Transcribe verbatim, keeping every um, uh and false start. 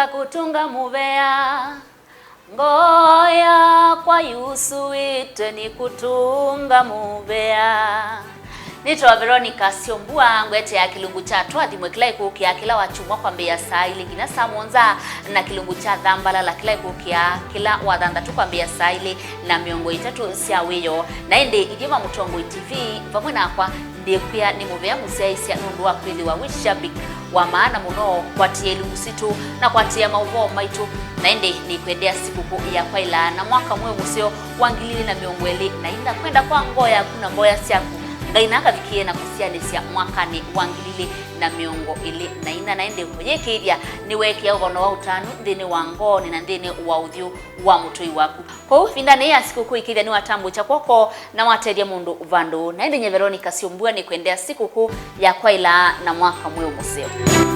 Kũtũnga mũvea, ngoo yakwa yusũĩtwe nĩ kũtũnga mũvea. Nĩtawa Veronica Syombua, ngwetea kĩlungu kya Twathimwe kĩla ĩkũũkĩa kĩla Wakyumwa kwambĩĩa saa ilĩ nginya saa mũonza, na kĩlungu kya Thambalala kĩla ĩkũũkĩa kĩla Wathanthatũ kwambĩĩa saa ilĩ na mĩongo ĩtatũ sya wĩoo. Na ĩndĩ Ithyĩ ma Mũtongoi T V, vamwe nakwa, ndĩkwĩa nĩ mũvea mũsyaĩĩsya nũndũ wa kwĩthĩwa wĩ shabiki wa maana mũno kũatĩĩa ilungu sitũ na kũatĩĩa maũvoo maitũ. Na ĩndĩ nĩkwendea sikũkũ ya kwaĩlaa na mwaka mweũ mũseo wa ngili ilĩ na mĩongo ĩlĩ na ina. Kwenda kwa ngoo yaku na mboya syaku, Ngai na akavikĩe na kũsyaanĩsya mwakanĩ wa ngili ilĩ na mĩongo ĩlĩ na ina. Na ĩndĩ ũyĩkĩĩthya nĩweekĩa ũvano wa ũtanu nthĩnĩ wa ngoonĩ na nthĩnĩ wa ũthyũ wa mũtũi waku. Kwoou, ĩvindanĩ ya sikũkũ, ĩkĩĩthya nĩwatambũkya kw'oko na watethya mũndũ vandũ. Na ĩndĩ nyie Veronica Syombua nĩkwendea sikũkũ ya kwaĩlaa na mwaka mweũ mũseo.